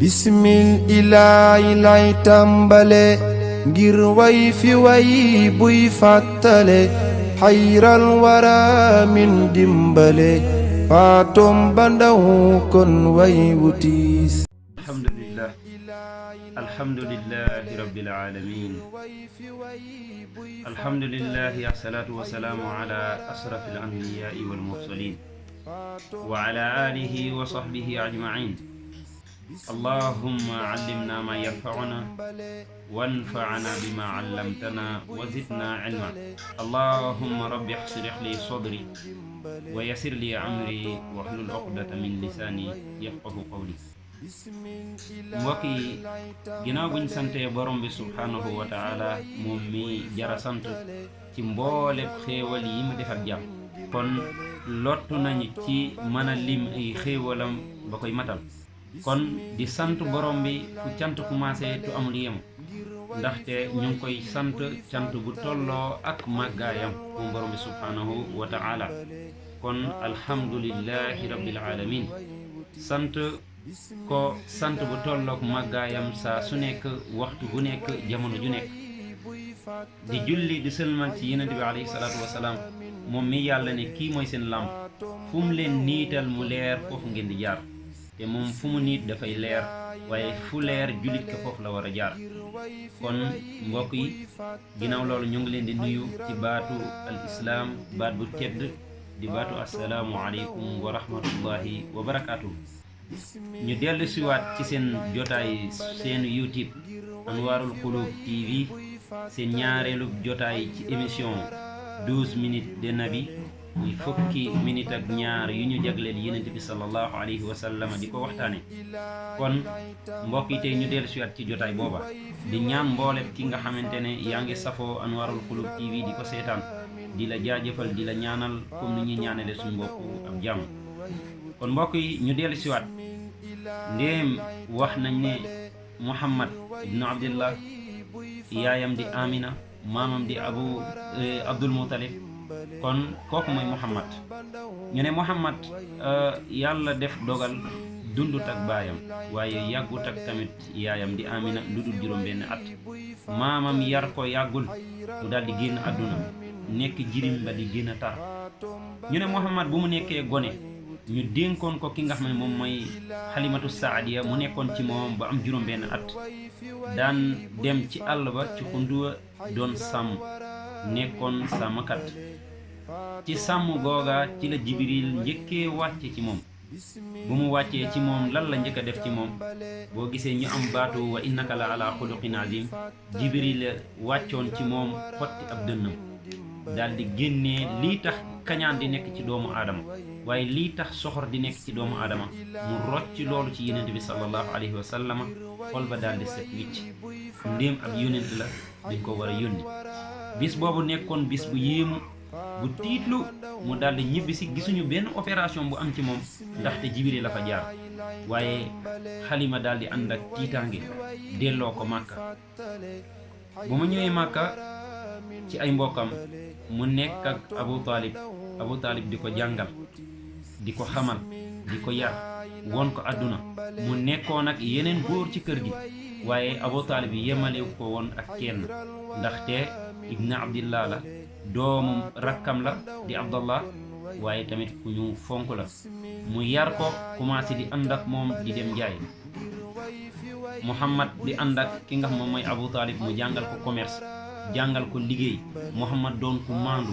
bismil ilaahi lay tàmbale ngir way fi way buy fàttale xayral wara min dimbale faatom ba ndaw kon way wutiis alhamdulillahi rabbil alamin alhamdulillahi assalatu wassalamu ala asrafil anbiya'i wal mursalin wa ala alihi wa sahbihi ajma'in allahumma allimna ma yanfa'una wanfa'na bima 'allamtana wa zidna 'ilma allahumma rabbi ishrah li sadri wa yassir li amri wahlul 'uqdatan min lisani yafqahu qawli. mbokk yi ginnaaw buñ santee borom bi subhanahu wa ta'ala moom mi jara sant ci mbooleb xéewal yi mu def ak jàmm kon lottu nañu ci mën a lim ay xéewalam ba koy matal kon di sant borom bi fu cant commencé tu amul yem ndaxte ñu ngi koy sant cant bu tolloo ak màggaayam moom borom bi subhanahu wa ta'ala kon alhamdulillahi rabbil alamin sant ko sant bu tollook màggaayam saa su nekk waxtu bu nekk jamono ju nekk di julli di sëlmal ci yonent bi alayhi salaatu wasalaam moom mi yàlla ne kii mooy seen làmp fu mu leen niital mu leer foofu ngeen di jaar te moom fu mu niit dafay leer waaye fu leer jullit ko foofu la war a jaar kon mbokk yi ginnaaw loolu ñu ngi leen di nuyu ci baatu al islaam baat bu tedd di baatu assalaamu aleykum wa rahmatullahi wa barakaatuhu. ñu dellu siwaat ci seen jotaay seen YouTube Anwarul Qulub TV seen ñaareelu jotaay ci émission 12 minutes de nabi muy fukki minute ak ñaar yu ñu jagleel yonent bi sallallahu alayhi wa sallam di ko waxtaane kon mbokk yi tey ñu dellu siwaat ci jotaay booba di ñaan mboolem ki nga xamante ne yaa ngi safoo Anwarul Qulub TV di ko seetaan di la jaajëfal di la ñaanal comme ni ñuy ñaanale suñu bopp ak jàmm. kon mbokk yi ñu dellu siwaat ndéem wax nañ ne Muhammad ibnu Abdillah yaayam di Amina maamam di Abdul Muttalib kon kooku mooy Muhammad ñu ne Muhammad yàlla def dogal dundut ak baayam waaye yàggut ak tamit yaayam di Amina lu dul juróom benn at maamam yar ko yàggul mu daal di génn àdduna nekk jirim ba di gën a tar ñu ne Muhammad bu mu nekkee gone ñu dénkoon ko ki nga xam ne moom mooy Halimatu Saadiya mu nekkoon ci moom ba am juróom benn at daan dem ci àll ba ci xunduwa doon sàmm nekkoon sàmmkat ci sàmm googa ci la Jibril njëkkee wàcce ci moom bu mu wàccee ci moom lan la njëkk a def ci moom boo gisee ñu am baatu wa innaka la ala xuluqin azim Jibril wàccoon ci moom xotti ab dënnam daal di génnee lii tax kañaan di nekk ci doomu aadama waaye lii tax soxor di nekk ci doomu aadama mu rocc loolu ci yonent bi sallallahu alayhi wa sallam xol ba daal di set wicc ndéem ab yonent la dañ ko war a yónni bis boobu nekkoon bis bu yéemu bu tiitlu mu daal di ñibbisi gisuñu benn opération bu am ci moom ndaxte Jibril la fa jaar waaye Xalima daal di ànd ak tiitaange delloo ko Màkka bu ma ñëwee Màkka ci ay mbokkam mu nekk ak Abu Talib di ko jàngal di ko xamal di ko yar won ko àdduna mu nekkoon ak yeneen góor ci kër gi waaye Abu Talib yemalewu ko woon ak kenn ndaxte ibn Abdillah la doomu rakkam la di Abdallah waaye tamit ku ñu fonk la mu yar ko commencé di ànd ak moom di dem jaay Muhammad di ànd ak ki nga xam moom mooy Abu Talib mu jàngal ko commerce jàngal ko liggéey Muhammad doon ku maandu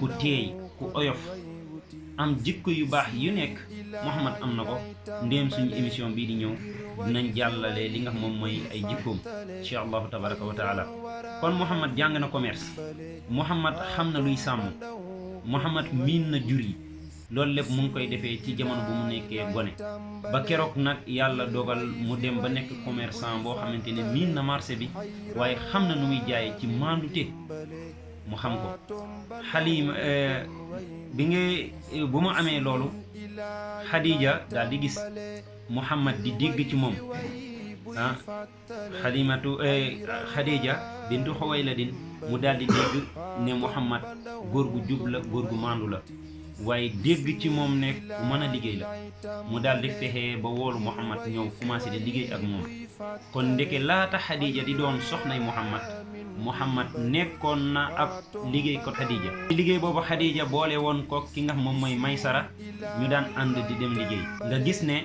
ku teey ku oyof am jikko yu baax yu nekk Muhammad am na ko ndéem suñu émission bii di ñëw dinañ jàllale li nga xam moom mooy ay jikkoom insha allahu tabaraka wa taala kon Muhammad jàng na commerce Muhammad xam na luy sàmm Muhammad miin na jur yi loolu lépp mu ngi koy defee ci jamono bu mu nekkee gone ba keroog nag yàlla dogal mu dem ba nekk commerçant boo xamante ne miin na marché bi waaye xam na nu muy jaay ci maandute mu xam ko Halima bu mu amee loolu Khadija daal di gis Muhammad di dégg ci moom Khadija bintu Xuwayladin mu daal di dégg ne Muhammad góor gu jub la góor gu maandu la waaye dégg ci moom ne ku mën a liggéey la mu daal di fexe ba woolu Muhammad ñëw commencé di liggéey ak moom. kon ndeke laata Xadija di doon soxnay Muhammad nekkoon na ab liggéey ko Xadija. liggéey boobu Xadija boole woon ko ki nga xam moom mooy Maysara ñu daan ànd di dem liggéey. nga gis ne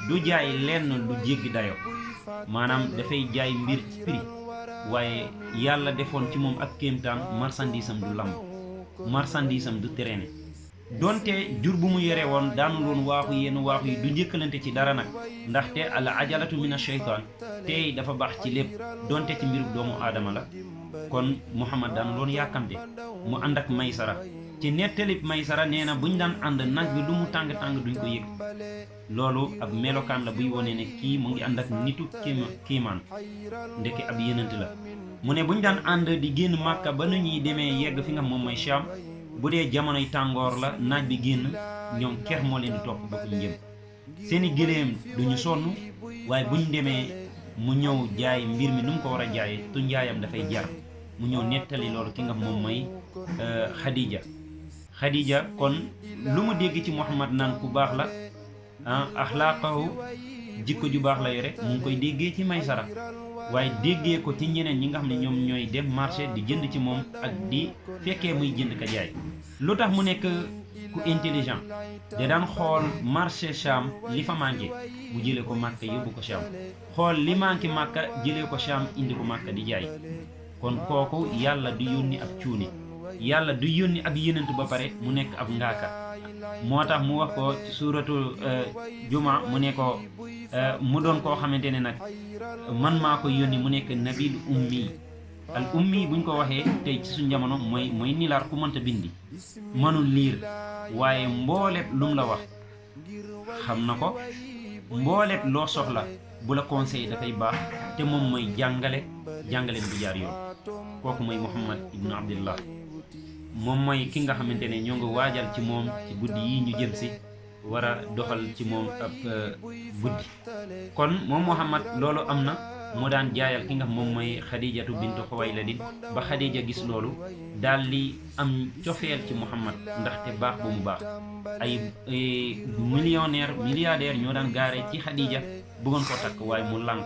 du jaay lenn lu jéggi dayo maanaam dafay jaay mbir ci prix waaye yàlla defoon ci moom ak kéemtaan marchandise am du lamb marchandise am du traîner. donte jur bu mu yore woon daanul woon waaxu yenn waaxu yi du njëkkalante ci dara nag ndaxte al ajalatu min ash-shaytaan tey dafa baax ci lépp donte ci mbiru doomu aadama la. kon Muhammad daanul woon yàkkamte mu ànd ak Maysara ci nettalib Maysara nee na buñ daan ànd nag bi lu mu tàng-tàng duñ ko yëg. loolu ab melokaan la buy wone ne kii mu ngi ànd ak nitu kiimaan ndeke ab yenant la. mu ne buñ daan ànd di génn Màkka ba nu ñuy demee yegg fi nga moom mooy Sham bu dee jamonoy tàngoor la naaj bi génn ñoom ker moo leen di topp ba fuñ jëm. seeni gëléem duñu sonn waaye buñ demee mu ñëw jaay mbir mi nu mu ko war a jaayee tu njaayam dafay jar mu ñëw nettali loolu ki nga moom mooy Xadija kon lu mu dégg ci Muhammad naan ku baax la axlaaqahu jikko ju baax la yore mu ngi koy déggee ci Maysara waaye déggee ko ci ñeneen ñi nga xam ne ñoom ñooy dem marché di jënd ci moom ak di fekkee muy jënd ka jaay. lu tax mu nekk ku intelligent da daan xool marché Sham li fa manqué mu jëlee ko Màkka yóbbu ko Sham xool li manqué Màkka jëlee ko Sham indi ko Màkka di jaay. kon kooku yàlla du yónni ab cuuni yàlla du yónni ab yenent ba pare mu nekk ab ngaaka. moo tax mu wax ko ci suuratu Juma mu ne ko mu doon koo xamante ne nag man maa ko yónni mu nekk nabil ummi. al ummi buñ ko waxee tey ci suñ jamono mooy nilaar ku mënta bindi mënul liir waaye mbooleeb lum la wax xam na ko mbooleeb loo soxla bu la conseil dafay baax te moom mooy jàngale bu jaar yoon. kooku mooy Muhammad ibnu Abdillah moom mooy ki nga xamante ne ñoo ngi waajal ci moom ci guddi yi ñu jëm si war a doxal ci moom ab guddi. kon moom Muhammad loolu am na mu daan jaayal ki nga xam moom mooy Xadijatu bintu Xuwaylid ba Xadija gis loolu daal di am cofeel ci Muhammad ndaxte baax bu mu baax. ay milliardaire ñoo daan gaare ci Xadija bëggoon ko takk waaye mu lànk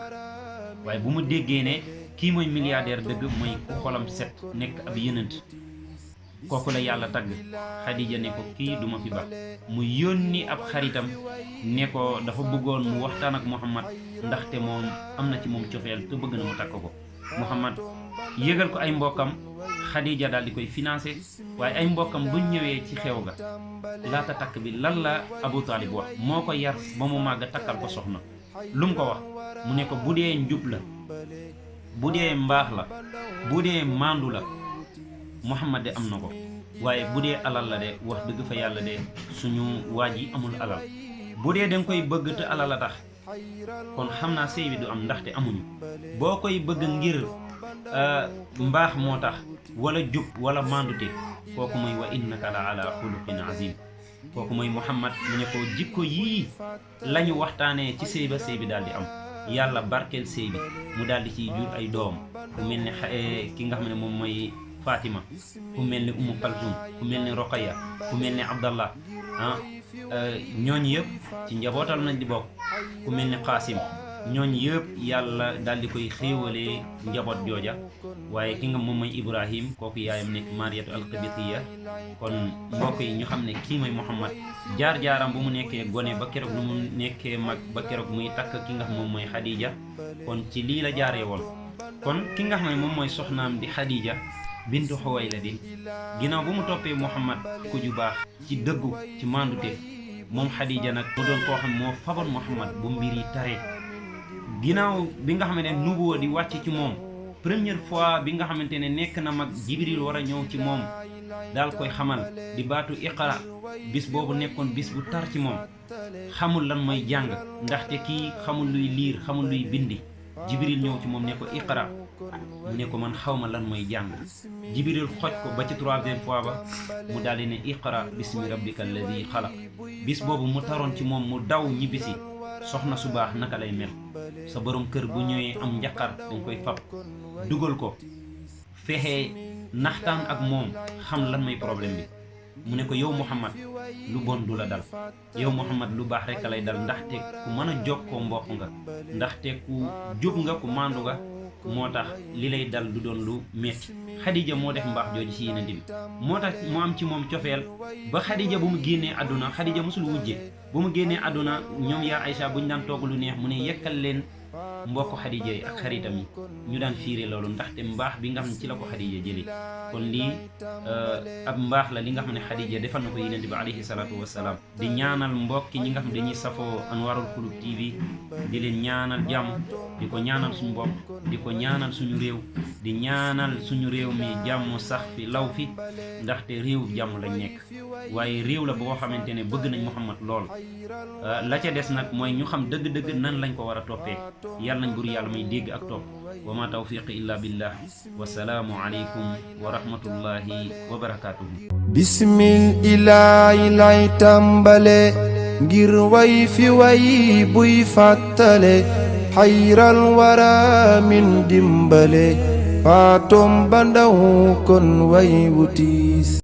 waaye bu mu déggee ne kii mooy milliardaire dëgg mooy ku xolam set nekk ab yenant kooku la yàlla tagg. Xadija ne ko kii duma fi baax mu yónni ab xaritam ne ko dafa bëggoon mu waxtaan ak Muhammad ndaxte moom am na ci moom cofeel te bëgg na mu takk ko. Muhammad yëgal ko ay mbokkam Xadija daal di koy financé waaye ay mbokkam buñ ñëwee ci xew ga laata takk bi lan la Abu Talib wax moo ko yar ba mu màgg takkal ko soxna. lu mu ko wax mu ne ko bu dee njub la bu dee mbaax la bu dee maandu la Muhammad de am na ko waaye bu dee alal la de wax dëgg fa yàlla de suñu waaj yi amul alal. bu dee danga koy bëgg te alal la tax kon xam naa sëy bi du am ndaxte amuñu. boo koy bëgg ngir mbaax moo tax wala jub wala maandute kooku mooy wa innaka la ala xuluqin azim. kooku mooy Muhammad mu ne ko jikko yii lañu waxtaanee ci sëy ba sëy bi daal di am yàlla barkeel sëy bi mu daal di ciy jur ay doom ku mel ne ki nga xam ne moom mooy Fatima ku mel ni Umu Kalsum ku mel ni Roqaya ku mel ni Abdallah ñooñu yëpp ci njabootal nañ di bokk ku mel ni Qaasim ñooñu yëpp yàlla daal di koy xéewalee njaboot jooja. waaye ki nga moom mooy Ibrahim kooku yaayam nekk Mariyatu al-Qibtiyya. kon mbokk yi ñu xam ne kii mooy Muhammad jaar-jaaram bu mu nekkee gone ba keroog lu mu nekkee mag ba keroog muy takk ki nga xam moom mooy Xadija kon ci lii la jaaree woon. kon ki nga xam ne moom mooy soxnaam di Xadija bintu Xuwaylid ginnaaw bu mu toppee Muhammad ku ju baax ci dëggu ci mandute moom Xadija nag mu doon koo xam moo faboon Muhammad bu mbir yi taree. ginnaaw bi nga xamante ne nubuwa di wàcc ci moom première fois bi nga xamante ne nekk na mag Jibril war a ñëw ci moom daal koy xamal di baatu iqra bis boobu nekkoon bis bu tar ci moom xamul lan mooy jàng ndaxte kii xamul luy liir xamul luy bindi. Jibril ñëw ci moom ne ko iqra mu ne ko man xawma lan mooy jàng. Jibril xoj ko ba ci troisième fois ba mu daal di ne iqra bismi rabbika alladi xalaq. bis boobu mu taroon ci moom mu daw ñibbisi. soxna su baax naka lay mel sa borom kër bu ñëwee am njaqar dañ koy fab dugal ko fexe naxtaan ak moom xam lan mooy problème bi mu ne ko yow Muhammad lu bon du la dal, yow Muhammad lu baax rek lay dal, ndaxte ku mën a jokkoo mbokk nga, ndaxte ku jub nga, ku màndu nga, moo tax li lay dal du doon lu metti. Xadija moo def mbaax jooju ci Yonent bi, moo tax mu am ci moom cofeel ba Xadija bu mu génnee àdduna, Xadija mosul wujje, bu mu génnee àdduna ñoom yaa Aysa bu ñu daan togg lu neex mu ne yekkal leen mbokk Xadija yi ak xaritam yi, ñu daan fiire loolu ndaxte mbaax bi nga xam ne ci la ko Xadija jëlee. kon lii ab mbaax la li nga xam ne Xadija defal na ko Yonent bi alayhi salaatu wassalaam. di ñaanal mbokki ñi nga xam dañuy safoo Anwarul Qulub TV, di leen ñaanal jàmm, di ko ñaanal suñu bopp, di ko ñaanal suñu réew, di ñaanal suñu réew mi jàmm sax fi law fi, ndaxte réew jàmm lañ nekk, waaye réew la boo xamante ne bëgg nañ Muhammad lool. la ca des nag mooy ñu xam dëgg-dëgg nan lañ ko war a toppee. yàlla nañ bur yàlla may dégg ak topp. wa ma tawfiqi illa billah. wasalaamu aleykum wa rahmatullahi wa barakatuhu. bismil ilaahi lay tàmbale ngir way fi way buy fàttale xayral wara min dimbale faatom ba ndaw kon way wutis